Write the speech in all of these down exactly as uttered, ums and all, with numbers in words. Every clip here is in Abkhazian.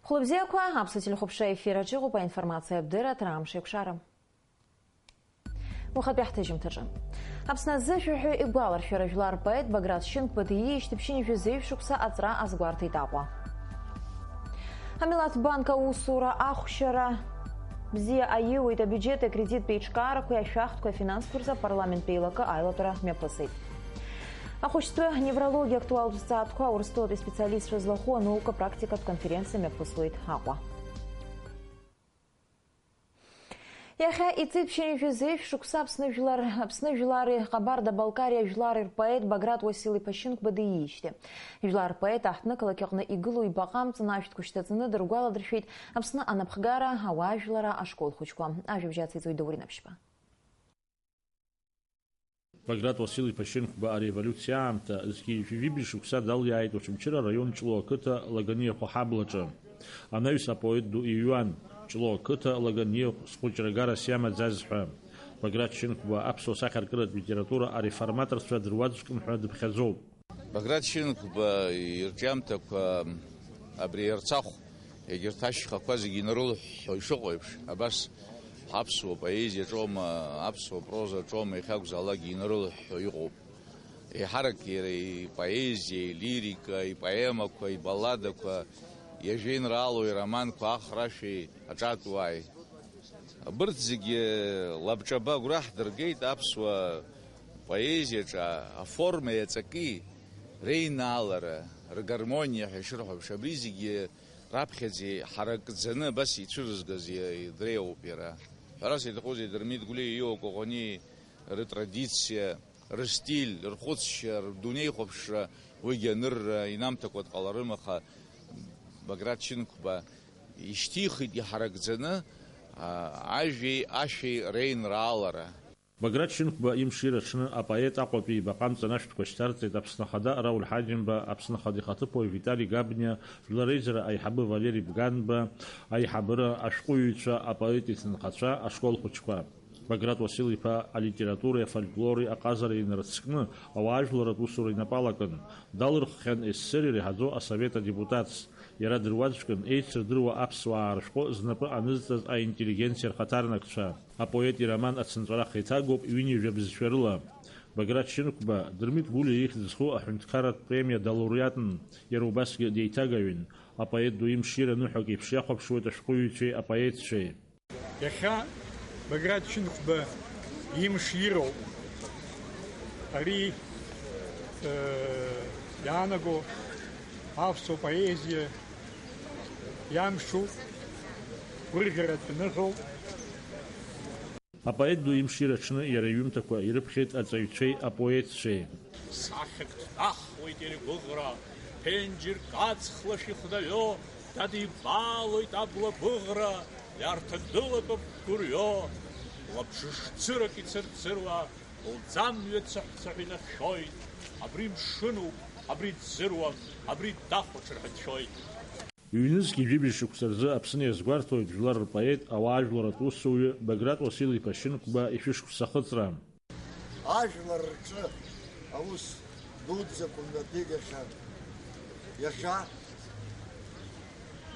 Хәлыбзиақәа, аԥсуа телехәаԥшра ефир аҿы иҟоуп аинформациа абдырра, аҭара амш еиқәшара. Уахатәи ҳҭыжьымҭаҿы. Аԥсны азы шәаҳәаҩ игәаларшәара жәлар рпоет Баграт Шьынқәба диижьҭеи ԥшьынҩажәи зеижә шықәса аҵра азгәарҭеит Аҟәа. Амилаҭ банк аусура ахәшьара бзиа аиуеит, абиуџьети акредитқәеи аиҿкаарақәеи ашәахтәқәеи афинансқәа рзы апарламенттә еилакы аилатәара мҩаԥысит. Ахәыҷтәы неврологиа актуалтә зҵаатәқәа Урыстәылатәи специалистцәа злахәу анаука практикатә конференциа мҩаԥысуеит Аҟәа. Иахьа иҵит ԥшьынҩажәи зеижә шықәса Аԥсны жәлар, Аԥсны жәлари Ҟабарда-Балкариа жәлари рпоет Баграт Уасил-иԥа Шьынқәба диижьҭеи. Жәлар рпоет аҳҭнықалақь аҟны игылоу ибаҟа амҵан ашәҭқәа шьҭаҵаны дыргәаладыршәеит Аԥсны анапхгара, ауаажәлара, ашкол хәыҷқәа. Ажәабжь ациҵоит Даур Инаԥшьба. Баграт Уасил-иԥа Шьынқәба ареволиуциа аамҭа, зқьи жәибжь шықәса далиааит Очамчыра араион Ҷлоу ақыҭа Лаганиахә аҳаблаҿы. Анаҩс апоет ду иҩуан, Ҷлоу ақыҭа Лаганиахә, схәыҷра гарас иамаӡаз ҳәа. Баграт Шьынқәба аԥсуа сахьаркыратә литература ареформаторцәа дыруаӡәкын ҳәа дыԥхьаӡоуп. Баграт Шьынқәба ирҿиамҭақәа абри Ерцахә, егьырҭ ашьхақәа зегьы инарылҳәҳәо ишыҟоу еиԥш, абас ҳаԥсуа поезиаҿоума, аԥсуа прозаҿома, иахьакәзаалакгьы инарылҳәҳәо иҟоуп. Еиҳарак иара ипоезиа, илирика, ипоемақәа, ибалладақәа, иажәеинраалоу ироманқәа ахрашәеи аҿатәуааи. Абырҭ зегьы лабҿаба агәра ҳдыргеит аԥсуа поезиаҿы аформеи аҵаки реинаалара, ргармониа ҳәа ишырҳәо еиԥш, абри зегьы раԥхьаӡа иҳаракӡаны абас ицәырызгаз и-, дреиуоуп иара. Ҳәарас иаҭахузеи, Дырмит Гәлиа Иуа Коӷониа рытрадициа, рыстиль, рхәыцшьа, рдунеихәаԥшра, уигьы анырра инамҭакәа дҟаларым, аха Баграт Шьынқәба ишьҭихит иҳаракӡаны, а, ажәеи ашәеи реинраалара. Баграт Шьынқәба имшира аҽны апоет Аҟәатәи ибаҟа амҵан ашәҭқәа шьҭарҵеит Аԥсны Ахада Рауль Ҳаџьымба, Аԥсны Ахада ихаҭыԥуаҩ Витали Габниа, Жәлар Реизара аиҳабы Валери Бганба, аиҳабыра, ашәҟәыҩҩцәа, апоет иҭынхацәа, ашкол хәыҷқәа. Баграт Уасил-иԥа алитературеи афольклори аҟазара инарыцкны, ауаажәларратә усура инапы алакын, далырххьан СССР иреиҳаӡоу асовет адепутатс. Иара дыруаӡәкын еицырдыруа аԥсуаа рышәҟәы знапы анызҵаз аинтеллигенциа рхаҭарнакцәа. Апоет ироман ацынҵәарах еиҭагоуп ҩынҩажәа бызшәа рыла. Баграт Шьынқәба, Дырмит Гәлиа ихьӡ зху аҳәынҭқарратә премиа далауреатын, иара убасгьы деиҭагаҩын. Апоет ду имшира ныҳәак еиԥш иахәаԥшуеит ашәҟәыҩҩцәеи апоетцәеи. Иахьа Баграт Шьынқәба имш ироуп. Ари, э, иаанаго аԥсуа поезиа иамшуп, гәырӷьаратә ныҳәоуп. Апоет ду имшира аҽны иара иҩымҭақәа ирыԥхьеит аҵаҩцәеи апоетцәеи. Сахьак дҭахуеит иара игәыӷра, ԥенџьырк аҵх лашә ихнаҩо, дадибалоит абла быӷра, иарҭа дылатәоуп гәырҩо. Лабжыш цырак ицырцыруа, лӡамҩа цыҳә-цыҳә инахьшәоит. Абри мшынуп, абри дӡыруам, абри дахәаҽыр ҳәа дшәоит. Ҩнызқьи жәибжь шықәса рзы Аԥсны иазгәарҭоит жәлар рпоет, ауаажәларратә усуҩы Баграт Уасил-иԥа Шьынқәба ишәышықәса ахыҵра. Ажәлар рҿы аус дуӡӡақәа мҩаԥигахьан. Иахьа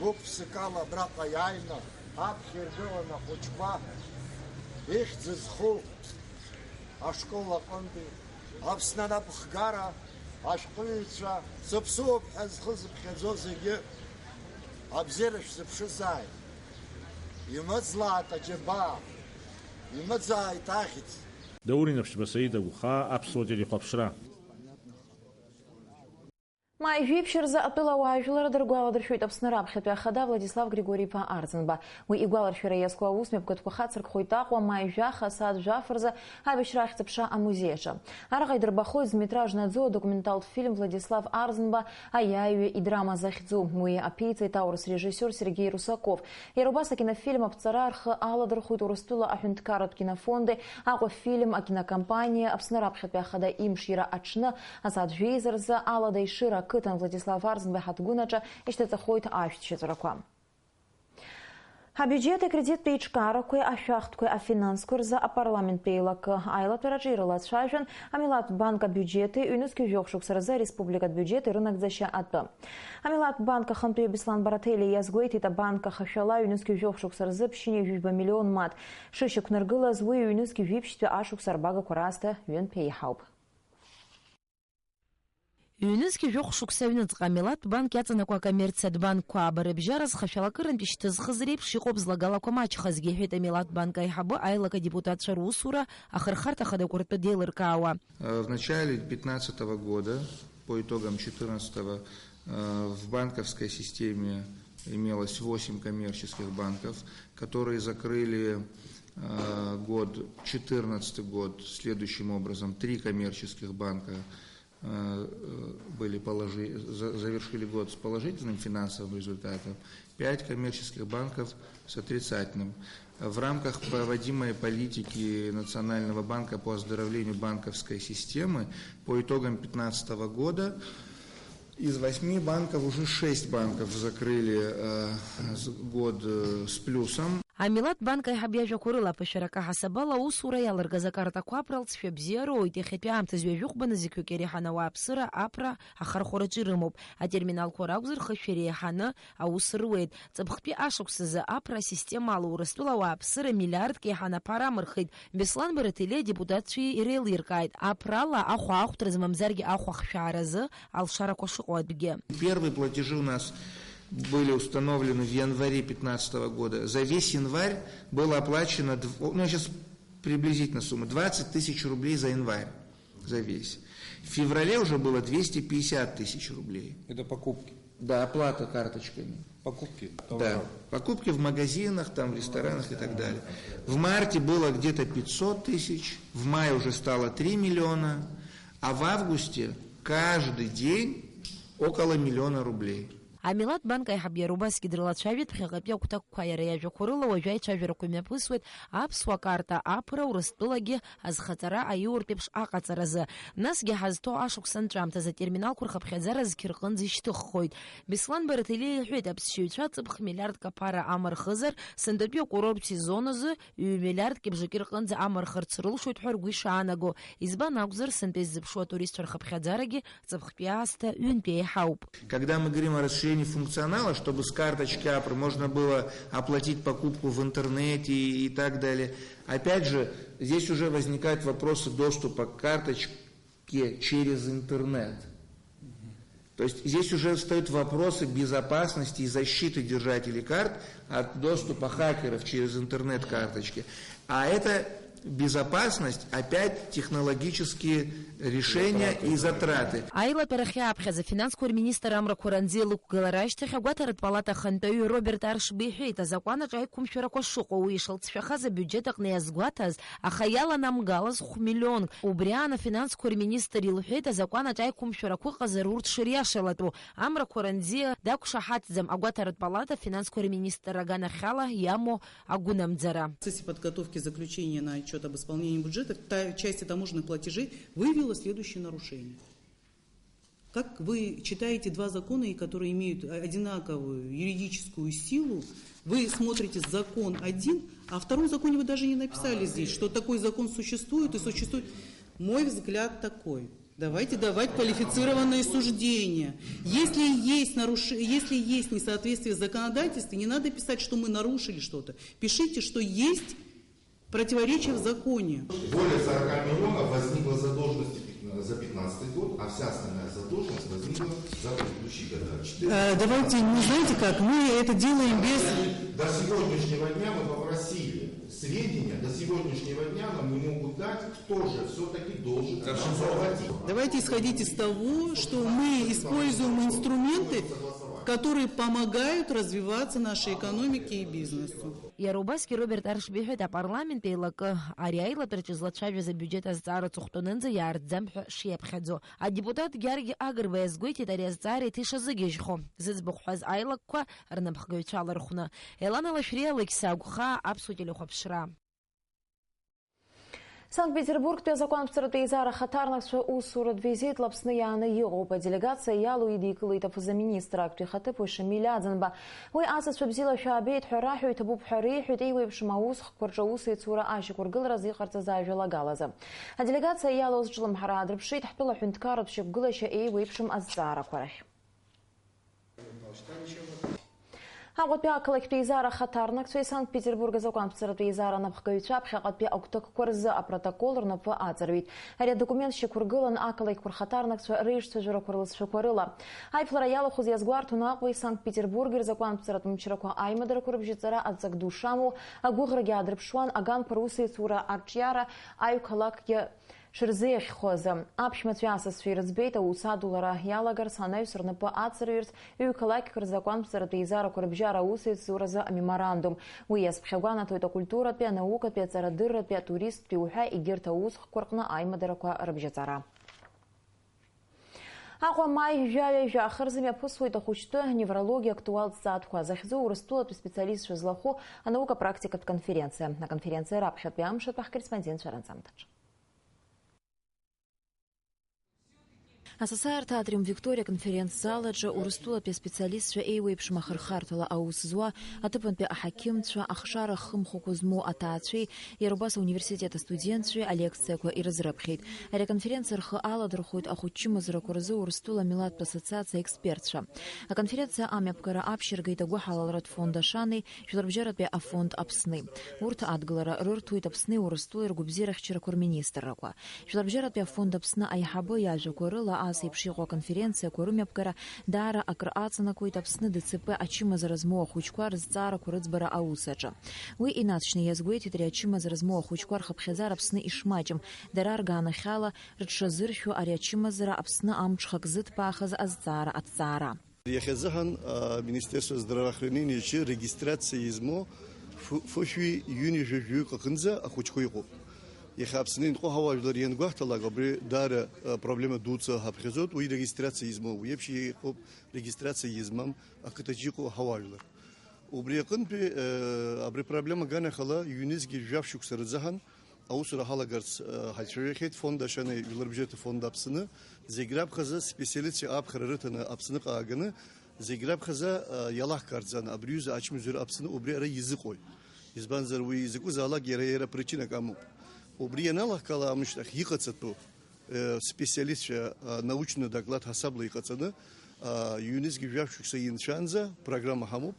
гәык-ԥсыкала абраҟа иааины аԥхьа иргыланы ахәыҷқәа ихьӡ зху ашкол аҟынтәи Аԥсны анапхгара ашәҟәыҩҩцәа, сыԥсуоуп ҳәа зхы зыԥхьаӡо зегьы абзиара шәзыԥшызааит. Имыӡлааит аџьабаа, имыӡааит ахьӡ. Даур Инаԥшьба, Саид Агәхаа, Аԥсуа телехәаԥшра. Маи жәиԥшь рзы атәыла ауаажәлар дыргәаладыршәоит Аԥсны раԥхьатәи ахада Владислав Григори-иԥа Арӡынба. Уи игәаларшәара иазку аусмҩаԥгатәқәа хацыркхоит Аҟәа, маи жәаха асааҭ жәаф рзы аибашьра ахьӡ-аԥша амузеи аҿы. Араҟа идырбахоит зметраж наӡоу адокументалтә фильм Владислав Арӡынба аиааиҩы идрама захьӡу. Уи аԥиҵеит аурыс режиссиор Сергеи Русаков. Иара убас акинофильм аԥҵара рхы аладырхәит Урыстәыла аҳәынҭқарратә кинофонди, Аҟәа фильм акинокомпаниеи, Аԥсны раԥхьатәи ахада имшира аҽны, асааҭ жәеиза рзы Алада Ешыра ақыҭан Владислав Арӡынба иҳаҭгәын аҿы ишьҭаҵахоит ашәҭшьыҵәрақәа. Абиуџьети акредиттә еиҿкаарақәеи ашәахтәқәеи афинансқәеи рзы апарламенттә еилакы аилатәараҿы ирылацәажәан, амилаҭтә банк абиуџьети ҩнызқьи жәохә шықәса рзы ареспубликатә биуџьети рынагӡашьа атәы. Амилаҭтә банк ахантәаҩы Беслан Бараҭелиа иазгәеиҭеит, абанк ахашәала ҩнызқьи жәохә шықәса рзы ԥшьынҩажәи жәба миллион мааҭ шышьақәнаргылаз, уи ҩнызқьи жәиԥшьтәи ашықәса рбагақәа раасҭа ҩынтә еиҳауп. Ҩнызқьи жәохә шықәса аҩныҵҟа амилаҭтә банк иаҵанакуа акоммерциатә банкқәа абарабжьара зхашәалакырантә ишьҭызхыз реиԥш иҟоуп злагалақәа маҷхазгьы, иҳәеит амилаҭтә банк аиҳабы аилак адепутатцәа русура ахырхарҭа хадақәа ртәы деилыркаауа. Э, в начале пятнадцатого года, по итогам четырнадцатого, э, в банковской системе имелось восемь коммерческих банков, которые закрыли, э, год, четырнадцатый год следующим образом: три коммерческих банка э, э, были положи-, за-, завершили год с положительным финансовым результатом, пять коммерческих банков с отрицательным. В рамках проводимой политики Национального банка по оздоровлению банковской системы по итогам пятнадцатого года из восьми банков уже шесть банков закрыли, э, с-, год, э, с плюсом. Амилаҭтә банк аиҳаб иажәақәа рыла аԥышәарак аҳасабала аусура иалыргаз акартақәа аԥра алҵшәа бзиа роуеит, иахьатәи аамҭазы ҩажәи хәба нызқьҩык иреиҳаны ауааԥсыра аԥра ахархәараҿы ирымоуп. Атерминалқәа ракәзар, хышә иреиҳаны аус руеит. Ҵыԥхтәи ашықәсазы аԥра асистемала Урыстәыла ауааԥсыра миллиардк еиҳаны аԥара амырхит. Беслан Бараҭелиа адепутатцәа иреилиркааит, аԥрала ахәа аахәҭразы мамзаргьы ахәа ахшәааразы алшарақәа шыҟоу адәгьы. Первые платежи у нас были установлены в январе пятнадцатого года. За весь январь было оплачено, дв-, ну, я щас приблизительно сумму, двадцать тысяч рублей за январь, за весь. В феврале уже было двести пятьдесят тысяч рублей. Это покупки? Да, оплата карточками. Покупки? Да, товаров. Покупки в магазинах, там, в ресторанах и так далее. В марте было где-то пятьсот тысяч, в мае уже стало три миллиона, а в августе каждый день около миллиона рублей. Амилаҭ банк аиҳаб иара убасгьы дрылацәажәеит ԥхьаҟатәи агәҭакқәа, иара иажәақәа рыла уажәы аицәажәарақәа имҩаԥысуеит аԥсуа карта аԥра Урыстәылагьы азхаҵара аиуртә еиԥш аҟаҵаразы. Насгьы ҳазҭоу ашықәс анҵәамҭазы атерминалқәа рхыԥхьаӡара зқьы рҟынӡа ишьҭыххоит. Беслан Бараҭелиа иҳәеит, аԥсшьаҩцәа ҵыԥх миллиардк аԥара амырхызар, сынтәатәи акурорттә сезон азы ҩ-миллиардки бжаки рҟынӡа амырхырц рылшоит ҳәа ргәы ишаанаго. Избан акәзар, сынтәа иззыԥшу атуристцәа рхыԥхьаӡарагьы ҵыԥхтәи аасҭа ҩынтә еиҳауп. Когда мы говорим о расширении функционала, чтобы с карточки АПР можно было оплатить покупку в интернете и, и так далее, опять же, здесь уже возникают вопросы доступа к карточке через интернет. То есть здесь уже встают вопросы безопасности и защиты держателей карт от доступа хакеров через интернет-карточки. А это безопасность, опять технологические решения и затраты. Аилатәарахь иааԥхьаз афинансқәа рминистр Амра Қәаранӡиа лықәгылара ашьҭахь агәаҭаратә палата ахантәаҩы Роберт Аршба иҳәеит, азакәан аҿы аиқәымшәарақәа шыҟоу, уи ишылҵшәахаз абиуџьет аҟны иазгәаҭаз, аха иаланамгалаз хә-миллионк. Убри аан афинансқәа рминистр илҳәеит, азакәан аҿы аиқәымшәарақәа ыҟазар, урҭ шыриашалатәу. Амра Қәаранӡиа дақәшаҳаҭӡам агәаҭаратә палата афинансқәа рминистр аганахьала иамоу агәынамӡара. В процессе подготовки заключения на отчёт об исполнении бюджета та часть таможенных платежей выявила следующие нарушения. Как вы читаете два закона, и которые имеют одинаковую юридическую силу, вы смотрите закон один, а о втором законе вы даже не написали здесь, что такой закон существует и существует. Мой взгляд такой. Давайте давать квалифицированные суждения. Если есть наруш-, если есть несоответствие законодательства, не надо писать, что мы нарушили что-то. Пишите, что есть противоречие в законе. Более сорока миллионов возникло задолженности пятн-, за пятнадцатый год, а вся остальная задолженность возникла за предыдущие года. Четыре- Э, давайте, ну, знаете как, мы это делаем без... До сегодняшнего дня мы попросили сведения, до сегодняшнего дня нам не могут дать, кто же всё-таки должен нам заплатить. Давайте исходить из того, что мы используем инструменты, которые помогают развиваться нашей экономике и бизнесу. Иара убасгьы Роберт Аршба иҳәеит, апарламент еилакы ари аилатәараҿы излацәажәаз абиуџьет азҵаара аҵыхәтәанынӡа иаартӡам ҳәа шиаԥхьаӡо. Адепутат Георги Агрба иазгәеиҭеит, ари азҵаара еиҭа ишазыгьежьхо, зыӡбахә ҳәаз аилакқәа рнапхгаҩцәа алархәны. Елана Лашәриа, Алықьса Агәхаа, Аԥсуа телехәаԥшра. Санкт-Петербургтәи азакәанԥҵаратә еизара ахаҭарнакцәа усуратә визитла Аԥсны иааны иҟоуп. Аделегациа иалоу идикылеит аԥыза-министр актәи ихаҭыԥуаҩ Шамиль Аӡынба. Уи асасцәа бзиала шәаабеит ҳәа раҳәо иҭабуп ҳәа реиҳәеит еиуеиԥшым аусхкқәа рҿы аусеицура ашьақәыргыларазы иҟарҵаз ажәалагалазы. Аделегациа иалоу зҿлымҳара аадырԥшит ҳтәыла аҳәынҭқарратә шьақәгылашьа еиуеиԥшым азҵаарақәа рахь. Аҟәатәи ақалақьтәи еизара ахаҭарнакцәеи Санкт-Петербург азакәанԥҵаратәи еизара анапхгаҩцәа аԥхьаҟатәи агәҭакқәа рзы апротокол рнапы аҵарҩит. Ари адокумент шьақәыргылан ақалақьқәа рхаҭарнакцәа реишцәажәарақәа рлызшәақәа рыла. Аиԥылара иалахәыз иазгәарҭон Аҟәеи Санкт-Петербурги рзакәанԥҵаратә мчрақәа аимадарақәа рыбжьаҵара аҵак ду шамоу, агәыӷрагьы аадырԥшуан аганқәа русеицура арҿиара аҩ-қалақьгьы шырзеиӷьхоз. Аԥшәмацәеи асасцәеи рыӡбеит аус адулара иалагарц, анаҩс рнапы аҵарҩырц, ҩ-қалақьк рзакәанԥҵаратәи еизарақәа рыбжьара аусеицуразы амеморандум. Уи иазԥхьагәанаҭоит акультуратәи, анаукатәи, аҵарадырратәи, атуристтәи уҳәа егьырҭ аусхкқәа рҟны аимадарақәа рыбжьаҵара. Аҟәа маи жәаҩа жәаха рзы мҩаԥысуеит ахәыҷтәы неврологиа актуалтә ҭҵаатәқәа захьӡу Урыстәылатәи специалистцәа злахәу анаука-практикатә конференциа. Аконференциа раԥхьатәи амшатә ҳкорреспондентцәа ранҵамҭаҿ. Асасааирҭа Атрем Викториа аконференц-зал аҿы Урыстәылатәи аспециалистцәа еиуеиԥшым ахырхарҭала аус зуа, аҭыԥантәи аҳақьымцәа, ахшара ахымхәақәа змоу аҭаацәеи, иара убас ауниверситет астудентцәеи алекциақәа ирызрыԥхьеит. Ари аконференциа рхы аладырхәоит ахәыҷ чымазарақәа рзы Урыстәыла амилаҭтә ассоциациа аекспертцәа. Аконференциа амҩаԥгара аԥшьыргеит агәыҳалалратә фонд Ашани, Жәларбжьаратәи афонд Аԥсни. Урҭ адгылара рырҭоит Аԥсни Урыстәылеи ргәабзиарахьчарақәа рминистррақәа. Жәларбжьаратәи афонд Аԥсны аиҳабы иажәақәа рыла, ас еиԥш иҟоу аконференциақәа рымҩаԥгара даара акыр аҵанакуеит Аԥсны ДЦП ачымазара змоу ахәыҷқәа рызҵаарақәа рыӡбара аус аҿы. Уи инаҵшьны иазгәеиҭеит ари ачымазара змоу ахәыҷқәа рхыԥхьаӡара Аԥсны ишмаҷым, дара рганахьала рыҽшазыршәо ари ачымазара Аԥсны амҽхак зыҭбаахаз азҵаара аҭҵаара. Иахьазыҳәан, а, Министерство здравоохранения аҿы регистрациа измоу фу-, фышәи ҩынҩажәи жәаҩык аҟынӡа ахәыҷқәа иҟоуп. Иахьа Аԥсны инҟоу ҳауаажәлар иангәаҳҭалак, абри даара, а, проблема дуӡӡа ҳаԥхьаӡоит, уи регистрациа измоу, уи еиԥш иҟоуп регистрациа измам ақыҭаҿы иҟоу ҳауаажәлар. Убри аҟынтәи, а, абри проблема аганахьала ҩнызқьи жәаф шықәса рзыҳәан аусура ҳалагарц, э, ҳаицәажәахьеит фонд Ашанеи Жәларбжьаратәи фонд Аԥсны, зегь раԥхьаӡа специалистцәа аԥхьара рыҭаны Аԥсныҟа ааганы, зегь раԥхьаӡа, э, иалаҳкаарц ан абри аҩыза ачымазара Аԥсны убри ара изыҟои? Избанзар, уи изакәызаалак иара, иара причинак амоуп. Убри ианалаҳкаала амышьҭахь иҟаҵатәу, э, специалистцәа, э, научный доклад ҳасабла иҟаҵаны, э, ҩнызқьи жәаф шықәса инцәаанӡа программа ҳамоуп.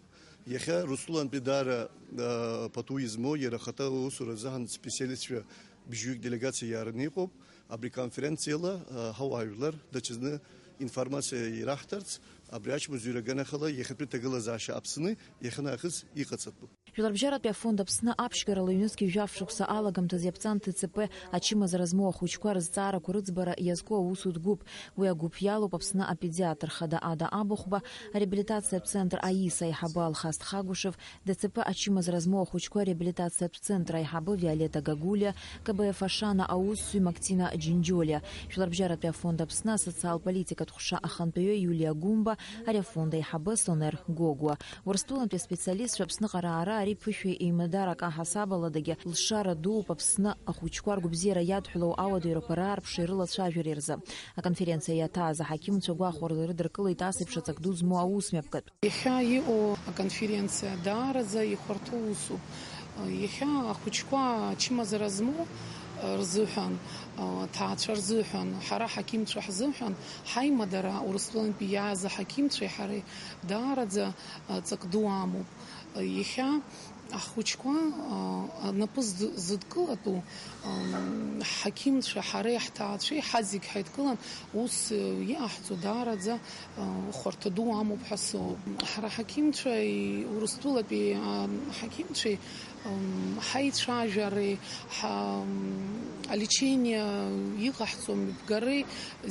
Иахьа Урыстәылантәи даара, а, пату измоу, иара ахаҭа аусура азыҳәан специалистцәа бжьҩык делегациа иаараны иҟоуп. Абри конференциала, а, ҳауаажәлар даҽазны информациа ираҳҭарц, абри ачымазаҩра аганахьала иахьатәи ҭагылазаашьа Аԥсны иахьанаахыҵ иҟаҵатәуп. Жәларбжьаратәи афонд Аԥсны аԥшьгарала ҩнызқьи жәаф шықәса алагамҭазы иаԥҵан ТЦП ачымазара змоу ахәыҷқәа рызҵаарақәа рыӡбара иазку аусутә гәыԥ. Уи агәыԥ иалоуп Аԥсны апедиатр хада Ада Абыхәба, ареабилитациатә центр АИС аиҳабы Алхас Тхагәышев, ДЦП ачымазара змоу ахәыҷқәа реабилитациатә центр аиҳабы Виолетта Гагулиа, КБФ Ашана аусзуҩ Мактина Џьынџьолиа, Жәларбжьаратәи афонд Аԥсны асоциал-политикатә ҟәша ахантәаҩы Иулиа Гәымба, ари афонд аиҳабы Сонер Гогәуа. Урыстәылантәи аспециалистцәа Аԥсныҟа раара ари ԥышәа еимадарак аҳасаб аладагьы лшара дууп Аԥсны ахәыҷқәа ргәабзиара иадҳәалоу ауадаҩрақәа раарԥшреи рылацәажәареи рзы. Аконференциа иаҭааз аҳақьымцәа гәахәарыла ирыдыркылеит ас еиԥш аҵак ду змоу аусмҩаԥгатә. Иахьа иҟоу аконференциа даараӡа ихәарҭоу усуп. Иахьа ахәыҷқәа ачымазара змоу рзыҳәан, аҭаацәа рзыҳәан, ҳара ҳақьымцәа ҳзыҳәан, ҳаимадара, Урыстәылантәи иааз аҳақьымцәеи ҳареи даараӡа ҵак ду амоуп. Иахьа ахәыҷқәа, а, напы зд-, зыдкылатәу, ам, ҳақьымцәа, ҳареи ҳҭаацәеи ҳазегь ҳаидкылан, ус, э, иҟаҳҵо даараӡа, а, хәарҭа ду амоуп ҳәа сыҟоуп. Ҳара ҳақьымцәеи, Урыстәылатәи, а, ҳақьымцәеи, ам, ҳаицәажәареи, ҳа-, ам, алечение иҟаҳҵо мҩаԥгареи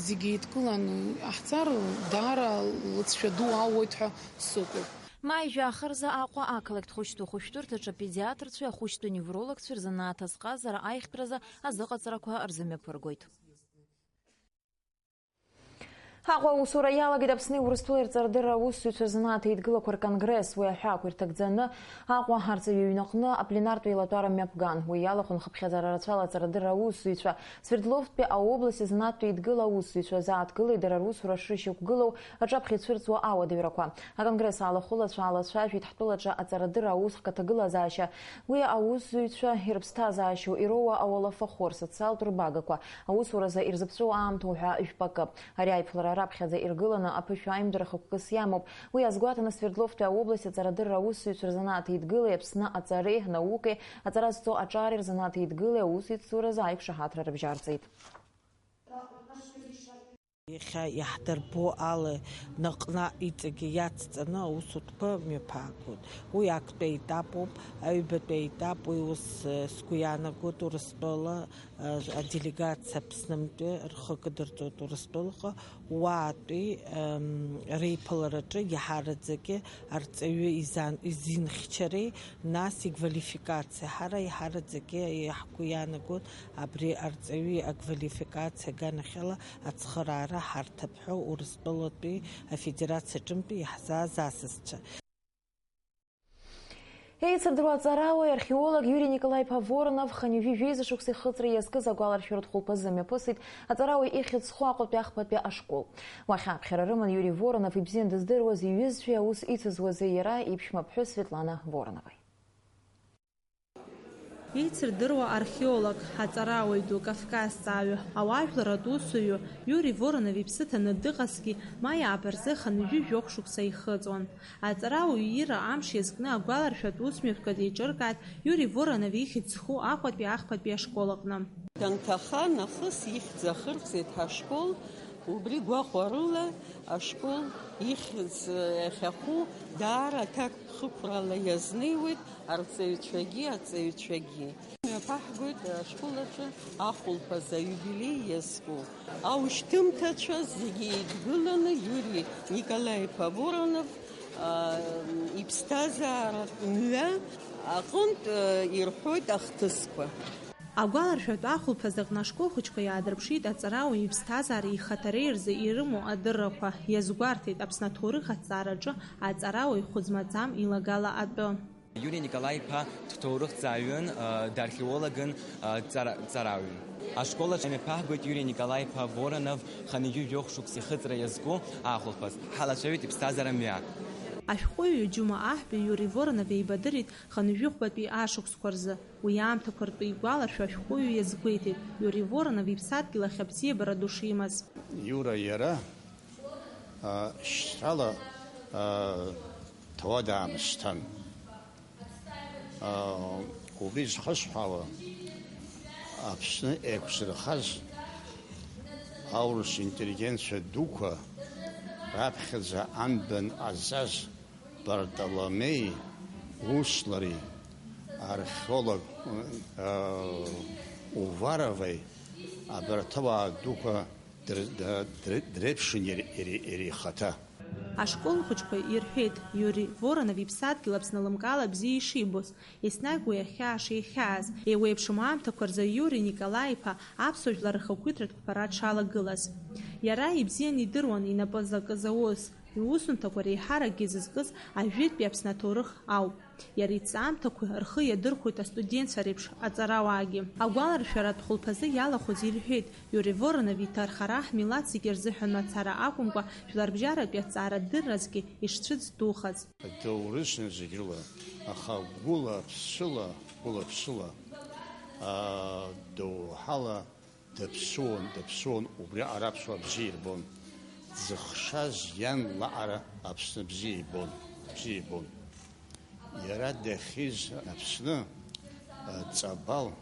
зегьы еидкылан иҟаҳҵар, даара лыҵшәа ду аууеит ҳәа сыҟоуп. Маи жәаха рзы Аҟәа ақалақьтә хәыҷтәы хәышәтәырҭаҿы апедиатрцәеи ахәыҷтәы неврологцәеи рзанааҭ азҟазара аиӷьтәразы азыҟаҵарақәа рзымҩаԥыргоит. Аҟәа аусура иалагеит Аԥсни Урыстәылеи рҵарадырра аусзуҩцәа рзанааҭ еидгылақәа рконгресс. Уи аҳәаақәа ирҭагӡаны Аҟәа арҵаҩы иҩнаҟны апленартә еилатәара мҩаԥган. Уи иалахәын хыԥхьаӡара рацәала аҵарадырра аусзуҩцәа, Свердловтәи аобласт азанааҭтә еидгыла аусзуҩцәа зааҭгылеит дара русура шышьақәгылоу аҿаԥхьа ицәырҵуа ауадаҩрақәа. Аконгресс алахәылацәа алацәажәеит ҳтәылаҿы аҵарадырра аусхк аҭагылазаашьа, уи аусзуҩцәа ирыԥсҭазаашьоу ироуа ауалафахәы, рсоциалтә рбагақәа, аусуразы ирзыԥҵәоу аамҭоу ҳәа жәпакы. Ари аиԥылара раԥхьаӡа иргыланы аԥышәа аимдара хықәкыс иамоуп. Уи азгәаҭаны Свердловтәи аобласт аҵарадырра аусзуҩцәа рзанааҭ еидгылеи Аԥсны аҵареи наукеи аҵара зҵо аҿареи рзанааҭ еидгылеи аусеицуразы аиқәшаҳаҭра рыбжьарҵеит. Иахьа иаҳдырбо ала, наҟ-наҟ иҵегьы иацҵаны аусутәқәа мҩаԥаагоит. Уи актәи аетапуп, аҩбатәи аетап, уи ус, э, сгәы иаанагоит, Урыстәыла, э, аделегациа Аԥснынтәи рхы кыдырҵоит Урыстәылаҟа, уаатәи, эм, реиԥылараҿы иаҳараӡакгьы арҵаҩы изан-, изинхьчареи, нас иквалификациа. Ҳара иаҳараӡакгьы ҳгәы иаанагоит абри арҵаҩы аквалификациа аганахьала ацхыраара ҳарҭап ҳәа Урыстәылатәи Афедерациа аҿынтәи иаҳзааз асасцәа. Еицырдыруа аҵарауаҩ, археолог Иури Николаи-иԥа Воронов хынҩажәи жәеиза шықәса ихыҵра иазкыз агәаларшәаратә хәылԥазы мҩаԥысит аҵарауаҩ ихьӡ зху Аҟәатәи ахԥатәи ашкол. Уахь аԥхьара рыман Иури Воронов ибзиан дыздыруаз иҩызцәеи аус ицызуази иара иԥшәма ԥҳәыс Светлана Вороноваи. Еицырдыруа археолог, аҵарауаҩ ду, Кавказҵааҩы, ауаажәларратә усуҩы Иури Воронов иԥсы ҭаны дыҟазҭгьы, ма иаабарзыхан ҩажәи жәохә шықәса ихыҵуан. Аҵарауаҩ ира амш иазкны агәаларшәатә усмҩаԥгатә еиҿыркааит Иури Воронов ихьӡ зху Аҟәатәи ахԥатәи ашкол аҟны. Данҭаха, нахыс ихьӡ ахыркәзеит ҳашкол, убри гәахәарыла ашкол ихьӡ иахьаху даара аҭакԥхықәрала иазнеиуеит арҵаҩцәагьы аҵаҩцәагьы. Имҩаԥаҳгоит ашкол аҿы ахәылԥаз аиубилеи иазку аушьҭымҭацәа зегьы еидгыланы Иури Николаи-иԥа Воронов, а, иԥсҭазааратә мҩа аҟынтә, а, ирҳәоит ахҭысқәа. Агәаларшәатә ахәылԥаз аҟны ашкол хәыҷқәа иаадырԥшит аҵарауаҩ иԥсҭазаареи ихаҭареи рзы ирымоу адыррақәа, иазгәарҭеит Аԥсны аҭоурых аҭҵаараҿы аҵарауаҩ хәыӡ-маӡам илагала атәы. Иури Николаи-иԥа дҭоурыхҭҵааҩын, а, дархеологын, а, ҵара-, ҵарауаҩын. Ашкол аҿы имҩаԥаҳгоит Иури Николаи-иԥа Воронов хынҩажәи жәохә шықәса ихыҵра иазку ахәылԥаз. Ҳалацәажәеит иԥсҭазаара мҩа. Ашәҟәыҩҩы Џьума Аҳәбеи Иури Воронов еибадырит хынҩажәи хәбатәи ашықәсқәа рзы. Уи аамҭақәа ртәы игәаларшәо ашәҟәыҩҩы иазгәеиҭеит, Иури Воронов иԥсадгьыл ахь абзиабара ду шимаз. Иура иара, а, шьҭрала, а, ҭауадаамысҭан. А, убри зхысҳәаауа, Аԥсны еиқәзырхаз аурыс интеллигенциа дуқәа раԥхьаӡа анбан ҟазҵаз Бартоломеи Услари, археолог, э, Уваровеи, абарҭ ауаа дуқәа др-, др-, др-, дреиԥшын иара, иара, иара ихаҭа. Ашкол хәыҷқәа ирҳәеит, Иури Воронов иԥсадгьыл Аԥсны лымкаала бзиа ишибоз, еснагь уи ахьаа шихьааз, еиуеиԥшым аамҭақәа рзы Иури Николаи-иԥа аԥсуа жәлар рхақәиҭратә қәԥара дшалагылаз. Иара ибзиан идыруан инапы закыз аус. Иусумҭақәа реиҳаракгьы зызкыз ажәытәтәи Аԥсны аҭоурых ауп. Иара иҭҵаамҭақәа рхы иадырхәоит астудентцәа реиԥш аҵарауаагьы. Агәаларшәаратә хәылԥазы иалахәыз ирҳәеит, Иури Воронов иҭархара ҳмилаҭ зегьы рзыҳәан мацара акәымкәа, жәларбжьаратәи аҭҵаарадырразгьы ишцәыӡ духаз. Доурысны зегь рыла, аха гәыла-ԥсыла, гәыла-ԥсыла, аа, доуҳала Даԥсуан, даԥсуан, убриаҟара аԥсуаа бзиа ирбон. Дзыхшаз иан лаҟара Аԥсны бзиа ибон, бзиа ибон. Иара дахьиз Аԥсны, а, Ҵабал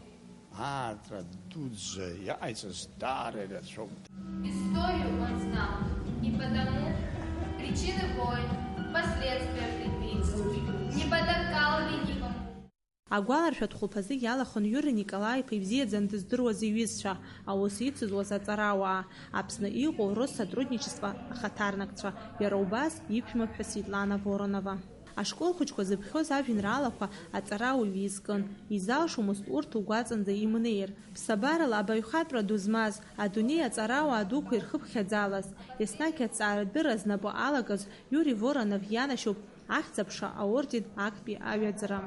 аартра дуӡӡа иаҟаиҵаз даара ирацәоуп. Историю он знал и потому причины войн, последствия предвидел, не потакал ленивому. Агәаларшәатә хәылԥазы иалахәын Иури Николаи-иԥа ибзиаӡаны дыздыруаз иҩызцәа, аус ицызуаз аҵарауаа, Аԥсны иҟоу Россотрудничество ахаҭарнакцәа, иара убас иԥшәмаԥҳәыс Светлана Воронова. Ашкол хәыҷқәа зыԥхьоз ажәеинраалақәа аҵарауаҩ изкын, изалшомызт урҭ угәаҵанӡа имнеир. Ԥсабарала абаҩхатәра ду змаз, адунеи аҵарауаа дуқәа ирхыԥхьаӡалаз, еснагь аҭҵаарадырра знапы алагаз Иури Воронов ианашьоуп Ахьӡ-аԥша аорден актәи аҩаӡара.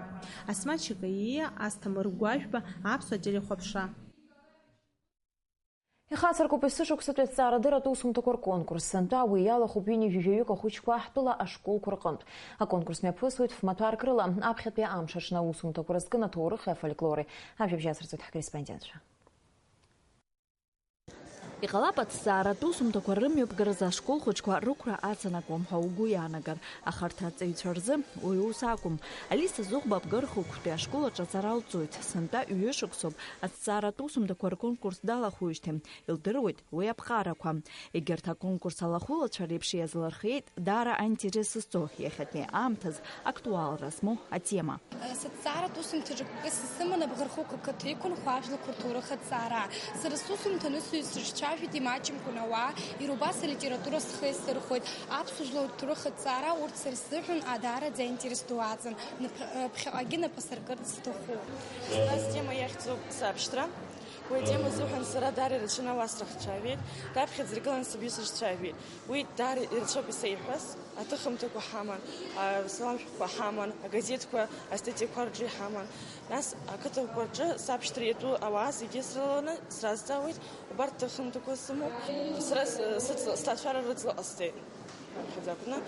Асмаҭ Шьакаииа, Асҭамыр Гәажәба, Аԥсуа телехәаԥшра. Ихацыркуп есышықәсатәи аҭҵаарадырратә усумҭақәа рконкурс. Сынтәа уи иалахәуп ҩынҩажәаҩык ахәыҷқәа ҳтәыла ашколқәа рҟынтә. Аконкурс мҩаԥысуеит фмаҭәарк рыла. Аԥхьатәи амш аҽны аусумҭақәа рызкын аҭоурыхи афольклори. Ажәабжь ацырҵоит ҳкорреспондентцәа. Иҟалап аҭҵааратә усумҭақәа рымҩаԥгаразы ашкол хәыҷқәа рықәра ацанакуам ҳәа угәы иаанагар, аха арҭ аҵаҩцәа рзы уи ус акәым. Алиса Зыхәба Абгар хықәкы ашкол аҿы аҵара лҵоит. Сынтәа ҩышықәсоуп аҭҵааратә усумҭақәа рконкурс далахәуижьҭеи, илдыруеит уи аԥҟарақәа. Егьырҭ аконкурс алахәылацәа реиԥш иазлырхиеит даара аинтерес зҵоу, иахьатәи аамҭаз актуалра змоу атема. Сыҭҵааратә усумҭаҿы акы сыман, Абӷархықә ақыҭа иқәынхо ажәлақәа рҭоурых аҭҵаара. Сара сусумҭа анысҩы срыҿцәажәеит имаҷымкәан ауаа, иара убас алитература схы иасырхәеит. Аԥсуа жәлар рҭоурых аҭҵаара урҭ сара сзыҳәан адаараӡа аинтерес ду аҵан. Нап-, ԥхьаҟагьы нап асыркырц сҭахуп. Сара стема иахьӡуп сабшьҭра. Уи атема азыҳәан сара даара ирацәаны ауаа срыхцәажәеит, раԥхьаӡа иргылан сыбжьы сызцәажәеит. Уи даара ирацәоуп исеиҳәаз, аҭыхымҭақәа ҳаман, асалам шәҟәқәа ҳаман, агазеҭқәа астатиақәа рҿы иҳаман. Нас ақыҭақәа рҿы сабшьҭра иатәу ауаа зегьы срыланы сразҵаауеит, убарҭ ҭыхымҭақәа сымоуп. Сара с-, сыҵла-, сҭаацәара рыҵла ҟасҵеит. Раԥхьаӡа акәны,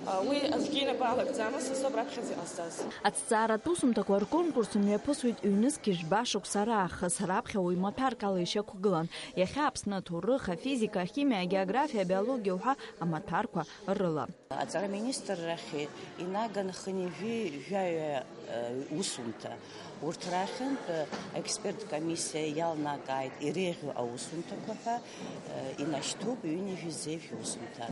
а, уи аӡәгьы инапы алакӡамызт, са соуп раԥхьаӡа иҟасҵаз. Аҭҵааратә усумҭақәа рконкурс мҩаԥысуеит ҩнызқь жәба шықәса раахыс, раԥхьа уи маҭәарк ала ишьақәгылан. Иахьа Аԥсны аҭоурых, афизика, ахимиа, агеографиа, абиологиа уҳәа амаҭәарқәа рыла. Аҵара аминистррахь инаган хынҩажәи жәаҩа, э, усумҭа. Урҭ рахьынтә, э, аексперттә комиссиа иалнакааит иреиӷьу аусумҭақәа ҳәа, э, инашьҭуп ҩынҩажәи зеижә усумҭа.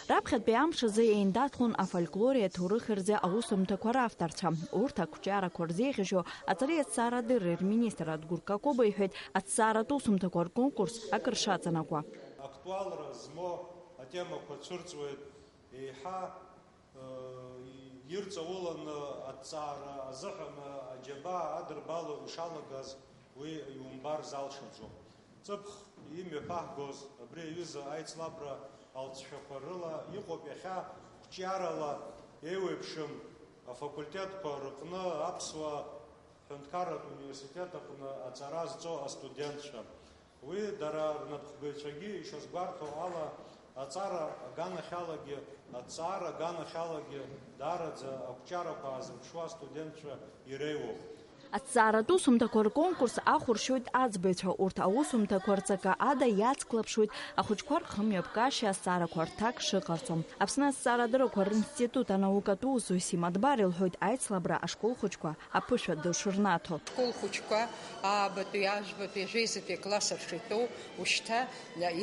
Раԥхьатәи амш азы еиндаҭлон афольклори аҭоурыхи рзы аусумҭақәа равторцәа. Урҭ ақәҿиарақәа рзеиӷьашьо аҵареи аҭҵаарадырреи рминистр Адгәыр Какоба иҳәеит, аҭҵааратә усумҭақәа рконкурс акыр шаҵанакуа. Актуалра змоу атемақәа цәырҵуеит, еиҳа, э, ирҵауланы аҭҵаара азыҳәан аџьабаа адырбало ишалагаз уи иумбар залшаӡом. Ҵыԥх имҩаԥаҳгоз абри аҩыза аицлабра алҵшәақәа рыла иҟоуп иахьа қәҿиарала еиуеиԥшым афакультетқәа рыҟны аԥсуа ҳәынҭқарратә университет аҟны аҵара зҵо астудентцәа. Уи дара рнапхгаҩцәагьы ишазгәарҭо ала, аҵара аганахьалагьы, аҭҵаара аганахьалагьы даараӡа ақәҿиарақәа аазырԥшуа астудентцәа иреиуоуп. Аҭҵааратә усумҭақәа рконкурс ахәыршьоит аӡбаҩцәа, урҭ аусумҭақәа рҵакы ада иацклаԥшуеит ахәыҷқәа рхымҩаԥгашьа азҵаарақәа рҭак шыҟарҵо. Аԥсны азҵаарадыррақәа ринститут анаукатә усзуҩ Сима Дбар илҳәоит аицлабра ашкол хәыҷқәа аԥышәа дышрынаҭо. Ашкол хәыҷқәа аабатәи, ажәбатәи, ажәеизатәи аклассаҿ итәоу ушьҭа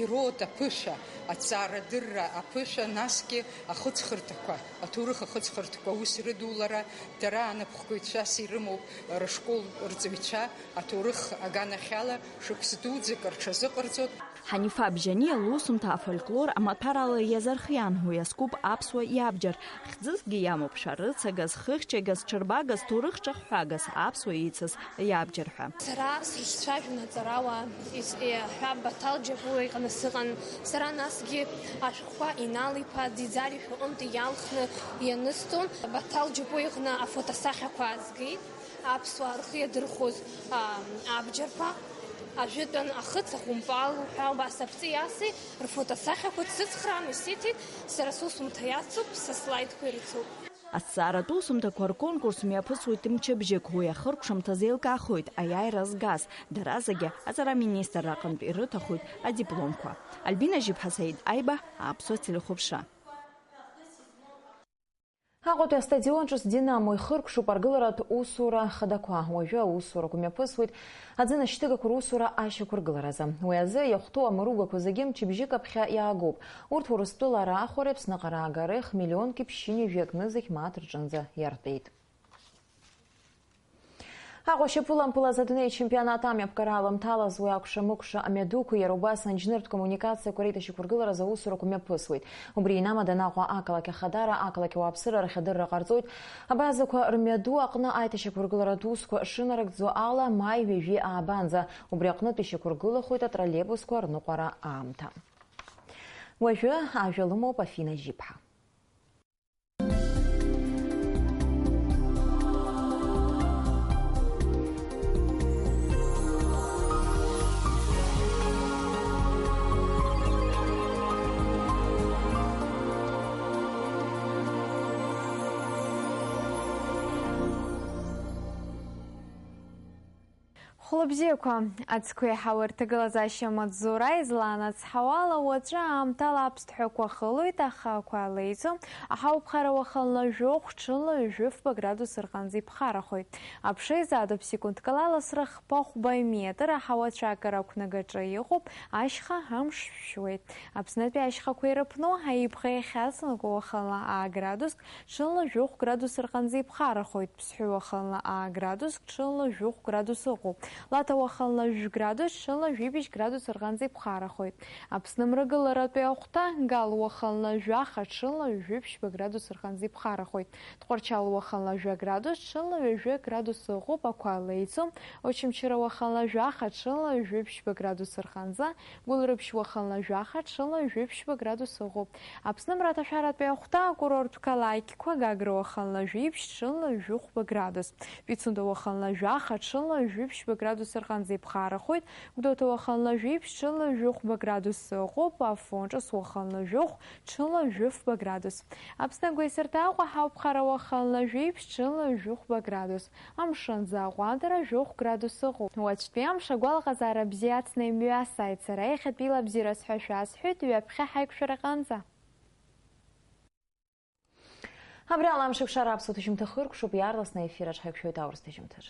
ироут аԥышәа, аҭҵаарадырра аԥышәа, насгьы ахыҵхырҭақәа, аҭоурых ахыҵхырҭақәа аус рыдулара, дара анапхгаҩцәас ирымоуп рышкол рҵаҩцәа, аҭоурых аганахьала шықәс дуӡӡак рҽазыҟарҵоит. Ҳанифа Бжьаниа лусумҭа афольклор амаҭәарала иазархиан, уи иазкуп аԥсуа иабџьар. Хьӡысгьы иамоуп шәарыцагас, хыхьчагас, ҽырбагас, ҭоурых ҿахәҳәагас, аԥсуа ицыз иабџьар ҳәа. Сара срыҿцәажәон аҵарауаа, ис-, е, ҳәа Баҭал Џьапуа иҟны сыҟан. Сара насгьы ашәҟәқәа Инал-иԥа Ӡиӡари шәҟәынтә иалхны ианысҵон. Баҭал Џьапуа иҟны афотосахьақәа аазгеит. Аԥсуаа рхы иадырхәоз, а, абџьарқәа, ажәытәан ахыц, ахәымпал уҳәа убас аԥҵи аси рфотосахьақәа дсыцхраан исиҭеит, сара сусумҭа иацуп, са слаидқәа ирыцуп. Аҭҵааратә усумҭақәа рконкурс мҩаԥысуеит мчыбжьык, уи ахыркәшамҭаз еилкаахоит аиааира згаз, дара зегьы аҵара аминистрра аҟынтә ирыҭахоит адипломқәа. Альбина Жьыԥҳа, Саид Аиба, Аԥсуа телехәаԥшра. Аҟәатәи астадион ҿыц Динамо ихыркәшоуп аргыларатә усура хадақәа. Уажәы аусурақәа мҩаԥысуеит аӡы нашьҭыгақәа русура ашьақәыргыларазы. Уи азы иахәҭоу амыругақәа зегьы мчыбжьык аԥхьа иаагоуп. Урҭ Урыстәыла раахәареи Аԥсныҟа раагареи хмиллионки ԥшьынҩажәи акнызқь мааҭ рҿынӡа иартәеит. Аҟәа ашьапылампыл азы адунеи ачемпионат амҩаԥгара аламҭалаз уи акәша-мыкәша амҩадуқәа иара убас анџьныртә коммуникациақәа реидашьақәыргыларазы аусурақәа мҩаԥысуеит. Убри инамадан Аҟәа ақалақь Ахадара, ақалақь ауааԥсыра рахь адырра ҟарҵоит. Абазақәа рмҩаду аҟны аиҭашьақәыргыларатә усқәа шынарыгӡо ала, маи ҩажәи аабанӡа. Убри аҟнытә ишьақәыргылахоит атроллейбусқәа рныҟәара аамҭа. Уажәы ажәа лымоуп Афина Жьиԥҳа. Хәлыбзиақәа, ацқәеи ҳауа рҭагылазаашьа амаҵзура излаанацҳауала, уаҵәы аамҭала аԥсҭҳәақәа хылоит, аха ақәа леиӡом, аҳауԥхара уахынла жәохә, ҽынла ҩажәи фба градус рҟынӡа иԥхарахоит. Аԥша изаатуп секундк ала ласра хԥа-хәба метр, аҳауа ацәаакыра ақәнагаҿы иҟоуп, ашьха амш шәшәуеит. Аԥснытәи ашьхақәа ирыԥну, аибӷа иахьаҵанакуа уахынла аа градуск, ҽынла жәохә градус рҟынӡа иԥхарахоит, Ԥсҳәы уахынла аа градуск, ҽынла жәохә градус ыҟоуп, Лаҭа уахынла жәә градус, ҽынла жәибжь градус рҟынӡа иԥхарахоит. Аԥсны мрагыларатәи ахәҭа, Гал уахынла жәаха, ҽынла жәиԥшьба градус рҟынӡа иԥхарахоит, Тҟәарчал уахынла жәа градус, ҽынла ҩажәа градус ыҟоуп, ақәа леиӡом, Очамчыра уахынла жәаха, ҽынла жәиԥшьба градус рҟынӡа, Гәылрыԥшь уахынла жәаха, ҽынла жәиԥшьба градус ыҟоуп. Аԥсны мраҭашәаратәи ахәҭа, акурорттә қалақьқәа, Гагра уахынла жәиԥшь, ҽынла жәохәба градус, Пицунда уахынла жәаха, ҽынла жәиԥшьба градус рҟынӡа иԥхарахоит, Гәдоуҭа уахынла жәиԥшь, ҽынла жәохәба градус ыҟоуп, Афон ҿыц уахынла жәохә, ҽынла жәыфба градус. Аԥсны агәеисырҭа Аҟәа ҳауԥхара уахынла жәиԥшь, ҽынла жәохәба градус. Амшынӡы аҟәандара жәохә градус ыҟоуп. Уаҵәтәи амш агәалаҟазаара бзиа ацны имҩасааит, сара иахьатәи илабзиараз ҳәа шәасҳәоит, ҩаԥхьа ҳаиқәшәара аҟынӡа. Абри ала амш еиқәшара аԥсуа ҭыжьымҭа хыркәшоуп, иаарласны аефир аҿ ҳаиқәшәоит аурыс ҭыжьымҭаҿ.